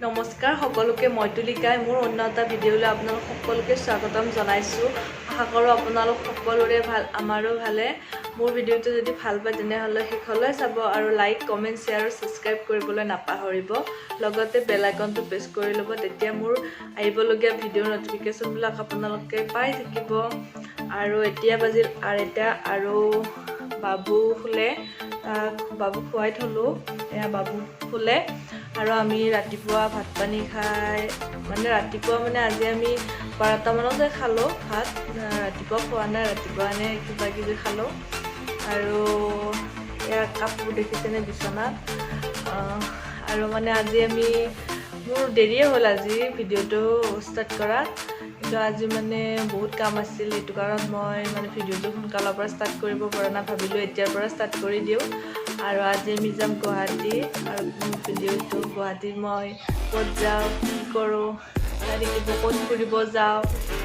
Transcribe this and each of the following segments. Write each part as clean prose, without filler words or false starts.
নমস্কাৰ সকলোকে, মই তুলিকাই মোৰ অন্য এটা ভিডিঅ'লৈ আপোনালোক সকলোকে স্বাগতম জনাইছোঁ। আশা কৰোঁ আপোনালোক সকলোৰে ভাল, আমাৰো ভালে। মোৰ ভিডিঅ'টো যদি ভাল পায়, তেনেহ'লে শেষলৈ চাব আৰু লাইক, কমেণ্ট, শ্বেয়াৰ আৰু ছাবস্ক্ৰাইব কৰিবলৈ নাপাহৰিব। লগতে বেল আইকনটো প্ৰেছ কৰি ল'ব, তেতিয়া মোৰ আহিবলগীয়া ভিডিঅ'ৰ ন'টিফিকেশ্যনবিলাক আপোনালোকে পাই থাকিব। আৰু এতিয়া বাজিল 2:30 আৰু বাবু শুলে। তাক বাবুক শুৱাই থ'লোঁ। এয়া বাবু শুলে আৰু আমি ৰাতিপুৱা ভাত পানী খাই, মানে ৰাতিপুৱা মানে আজি আমি 12টামানতে খালোঁ ভাত। ৰাতিপুৱা খোৱা নাই, ৰাতিপুৱা এনে কিবা কিবি খালোঁ। আৰু এয়া কাপোৰ দেখিছেনে বিচনাত? আৰু মানে আজি আমি মোৰ দেৰিয়ে হ'ল আজি ভিডিঅ'টো ষ্টাৰ্ট কৰাত, কিন্তু আজি মানে বহুত কাম আছিল। সেইটো কাৰণত মই মানে ভিডিঅ'টো সোনকালৰ পৰা ষ্টাৰ্ট কৰিব পৰা নাই। ভাবিলোঁ এতিয়াৰ পৰা ষ্টাৰ্ট কৰি দিওঁ। আৰু আজি আমি যাম গুৱাহাটী আৰু মোৰ ভিডিঅ'টো গুৱাহাটীত মই ক'ত যাওঁ, কি কৰোঁ চাই থাকিব। ক'ত ফুৰিব যাওঁ,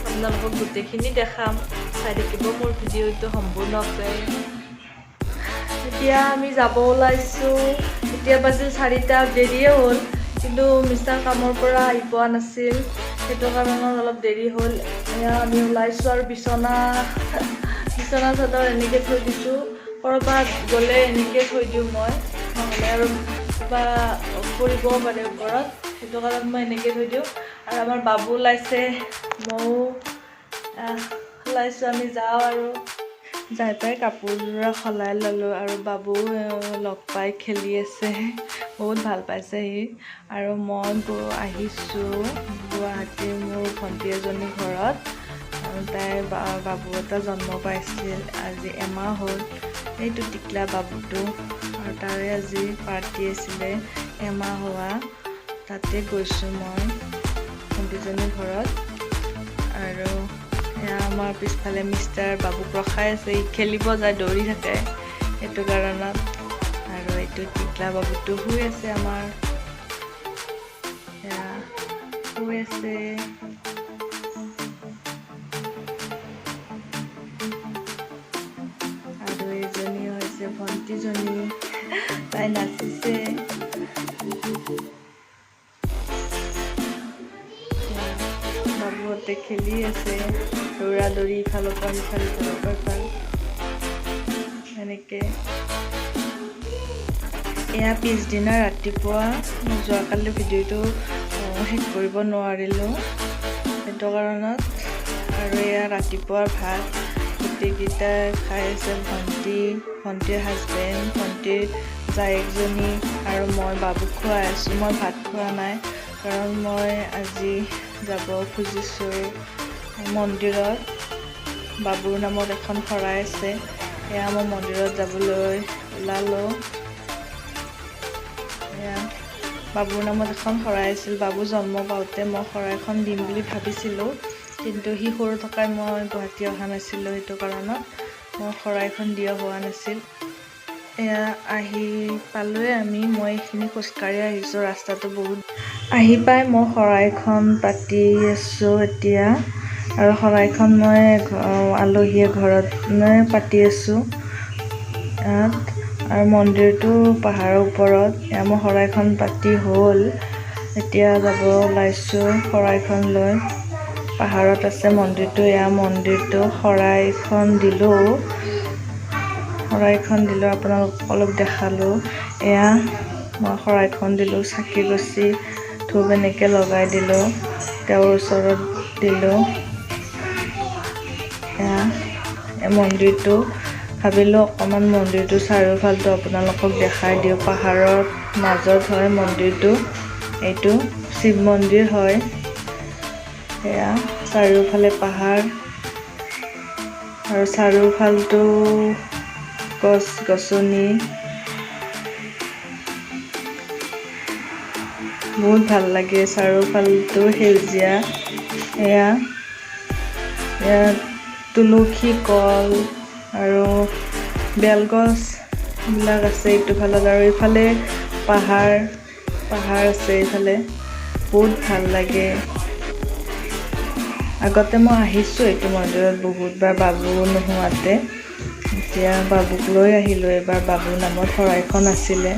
আপোনালোকক গোটেইখিনি দেখাম। চাই থাকিব মোৰ ভিডিঅ'টো সম্পূৰ্ণকৈ। এতিয়া আমি যাব ওলাইছোঁ। এতিয়া বাজিল 4টা, দেৰিয়ে হ'ল, কিন্তু মিষ্টাৰ কামৰ পৰা আহি পোৱা নাছিল, সেইটো কাৰণত অলপ দেৰি হ'ল। এয়া আমি ওলাইছোঁ আৰু বিচনা বিচনা চাদৰ এনেকৈ থৈ দিছোঁ। ক'ৰবাত গ'লে এনেকৈ থৈ দিওঁ মই, নহ'লে আৰু কিবা পৰিবও পাৰে ওপৰত, সেইটো কাৰণত মই এনেকৈ থৈ দিওঁ। আৰু আমাৰ বাবু ওলাইছে, ময়ো ওলাইছোঁ। আমি যাওঁ আৰু যাই পাই কাপোৰযোৰা সলাই ল'লোঁ আৰু বাবু লগ পাই খেলি আছে, বহুত ভাল পাইছে সি। আৰু মই গৈ আহিছোঁ গুৱাহাটীৰ মোৰ ভণ্টি এজনীৰ ঘৰত আৰু তাইৰ বাবু এটা জন্ম পাইছিল, আজি এমাহ হ'ল। এইটো টিকলা বাবুটো আৰু তাৰে আজি পাৰ্টি আছিলে এমাহ হোৱা। তাতে গৈছোঁ মই ভণ্টিজনীৰ ঘৰত। আৰু এয়া আমাৰ পিছফালে মিষ্টাৰ বাবুক ৰখাই আছে। সি খেলিব যায়, দৌৰি থাকে সেইটো কাৰণত। আৰু এইটো টিকলা বাবুটো শুই আছে আমাৰ, এয়া শুই আছে। আৰু এইজনী হৈছে ভণ্টিজনী, তাই নাচিছে। এয়া বাবুহঁতে খেলি আছে, দৌৰা দৌৰি, ইফালৰ পৰা সিফাল, ইফালৰ পৰা ইফাল এনেকে। এয়া পিছদিনা ৰাতিপুৱা। মই যোৱাকালি ভিডিঅ'টো শেষ কৰিব নোৱাৰিলোঁ, সেইটো কাৰণত। আৰু এয়া ৰাতিপুৱাৰ ভাত, গোটেইকেইটাই খাই আছে, ভণ্টি, ভণ্টিৰ হাজবেণ্ড, ভণ্টিৰ জায়েকজনী আৰু মই বাবুক খুৱাই আছোঁ। মই ভাত খোৱা নাই, কাৰণ মই আজি যাব খুজিছোঁ মন্দিৰত। বাবুৰ নামত এখন শৰাই আছে। এয়া মই মন্দিৰত যাবলৈ ওলালোঁ। এয়া বাবুৰ নামত এখন শৰাই আছিল। বাবু জন্ম পাওঁতে মই শৰাইখন দিম বুলি ভাবিছিলোঁ, কিন্তু সি সৰু থকাই মই গুৱাহাটী অহা নাছিলোঁ, সেইটো কাৰণত মই শৰাইখন দিয়া হোৱা নাছিল। এয়া আহি পালোঁৱে আমি। মই এইখিনি খোজকাঢ়ি আহিছোঁ, ৰাস্তাটো বহুত। আহি পাই মই শৰাইখন পাতি আছোঁ এতিয়া। আৰু শৰাইখন মই আলহীয়ে ঘৰত মানে পাতি আছোঁ ইয়াত। আৰু মন্দিৰটো পাহাৰৰ ওপৰত। এয়া মোৰ শৰাইখন পাতি হ'ল। এতিয়া যাব ওলাইছোঁ শৰাইখন লৈ। পাহাৰত আছে মন্দিৰটো। এয়া মন্দিৰটো। শৰাইখন দিলোঁ, শৰাইখন দিলোঁ, আপোনালোকক অলপ দেখালোঁ। এয়া মই শৰাইখন দিলোঁ, চাকি গছি ধূপ এনেকৈ লগাই দিলোঁ, তেওঁৰ ওচৰত দিলোঁ। এয়া এই মন্দিৰটো। ভাবিলোঁ অকণমান মন্দিৰটো চাৰিওফালটো আপোনালোকক দেখাই দিওঁ। পাহাৰৰ মাজত হয় মন্দিৰটো। এইটো শিৱ মন্দিৰ হয়। এয়া চাৰিওফালে পাহাৰ আৰু চাৰিওফালটো গছ গছনি, বহুত ভাল লাগে। চাৰিওফালটো সেউজীয়া। এয়া ইয়াত তুলসী, কল আৰু বেলগছ এইবিলাক আছে এইটো ফালত। আৰু এইফালে পাহাৰ পাহাৰ আছে এইফালে। বহুত ভাল লাগে। আগতে মই আহিছোঁ এইটো মন্দিৰত বহুতবাৰ বাবু নোহোৱাতে। এতিয়া বাবুক লৈ আহিলোঁ এইবাৰ, বাবুৰ নামত শৰাইখন আছিলে।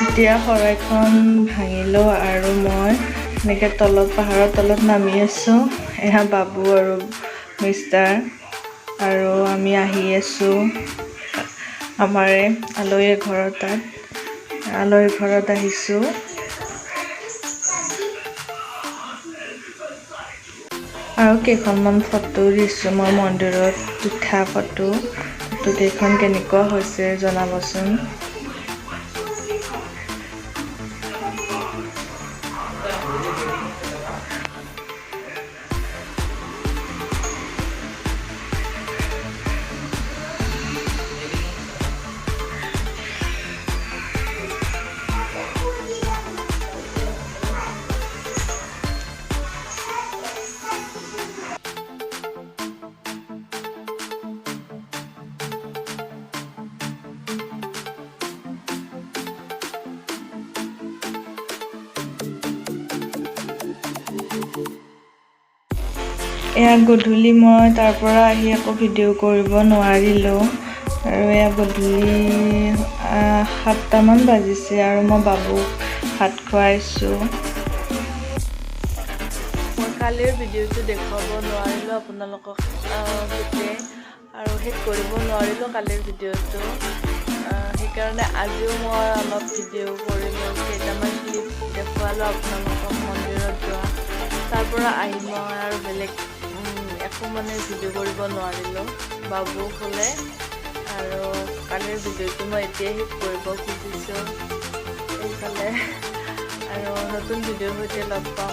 এতিয়া শৰাইখন ভাঙিলোঁ আৰু মই এনেকৈ তলত, পাহাৰৰ তলত নামি আছোঁ। এয়া বাবু আৰু মিষ্টাৰ আৰু আমি আহি আছোঁ আমাৰে আলহীৰ ঘৰৰ তাত। আলহীৰ ঘৰত আহিছোঁ। আৰু কেইখনমান ফটো দিছোঁ মই, মন্দিৰত উঠা ফটো। ফটো কেইখন কেনেকুৱা হৈছে জনাবচোন। এয়া গধূলি মই তাৰ পৰা আহি আকৌ ভিডিঅ' কৰিব নোৱাৰিলোঁ। আৰু এয়া গধূলি 7টামান বাজিছে আৰু মই বাবুক ভাত খুৱাইছোঁ। মই কালিৰ ভিডিঅ'টো দেখুৱাব নোৱাৰিলোঁ আপোনালোকক গোটেই আৰু শেষ কৰিব নোৱাৰিলোঁ কালিৰ ভিডিঅ'টো। সেইকাৰণে আজিও মই অলপ ভিডিঅ' কৰিলোঁ, কেইটামান ক্লিপ দেখুৱালোঁ আপোনালোকক মন্দিৰত যোৱা। তাৰ পৰা আহি মই আৰু বেলেগ একো মানে ভিডিঅ' কৰিব নোৱাৰিলোঁ, বাবু শুলে। আৰু কালিৰ ভিডিঅ'টো মই এতিয়াই শেষ কৰিব খুজিছোঁ এইফালে। আৰু নতুন ভিডিঅ'ৰ সৈতে লগ পাম।